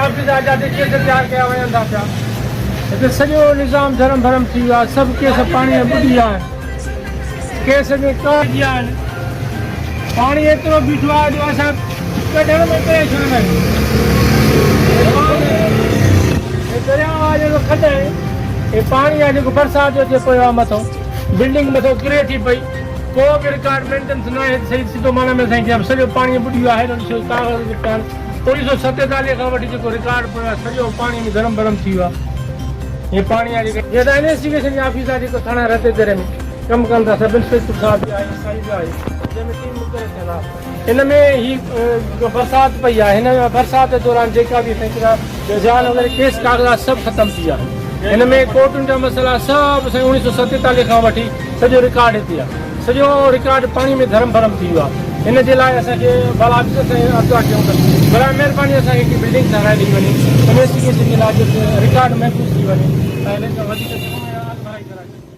Office آهي جاتي case تيار ڪيا وڃن ٿا پيا. هتي سڄو نظام درهم برهم ٿي ويو آهي، سڀ ڪيس پاڻي ۾ ٻڏي ويا آهن. ڪيس ۾ ڪا ويا آهن. پاڻي ايترو بيٺو آهي جو اسان ڪڍڻ ۾ پريشان آهيون. هي درياء آهي جيڪو کڏ آهي. هي پاڻي آهي جيڪو برسات جو اچي پيو آهي مٿو بلڊنگ مٿو ڪري ٿي پئي. ڪو به رڪارڊ مينٽنس ناهي صحيح سڌو معنيٰ ۾ سائين جي سڄو پاڻي ٻڏي ويو آهي ڏسو ڪاغذ جي پيا آهن 1947 کان وٺي جيڪو رڪارڊ پيو آهي سڄو پاڻي ۾ درم برم ٿي ويو آهي هي پاڻي آهي جيڪو هي ته انويسٽيگيشن جي آفيس آهي جيڪو ٿاڻا رتي ديري ۾ ڪم ڪن ٿا سب انسپيڪٽر صاحب به آهي ايس I به آهي جنهن ۾ ٽيم مقرر ٿيل آهي هن ۾ هي برسات پئي آهي هن برسات جي دوران جيڪا به سائين زيان وغيره ڪيس ڪاغذات سڀ ختم ٿي ويا هن ۾ ڪورٽن جا مسئلا سڀ سائين 1947 کان وٺي سڄو رڪارڊ هتي آهي سڄو رڪارڊ پاڻي ۾ ڌرم ڀرم ٿي ويو آهي ان جي لاء اسان کي بالا آفيسر سائين عرض ٿا ڪيون ته براء مهرباني اسان کي هڪ بلڊنگ ٺهرائي ڏئي وڃي انويسٽيگيشن جي لاء جتي رڪارڊ محفوظ ٿي وڃي ۽ ان کان وڌيڪ جيڪو اڳڀرائي ڪرائي سگهجي.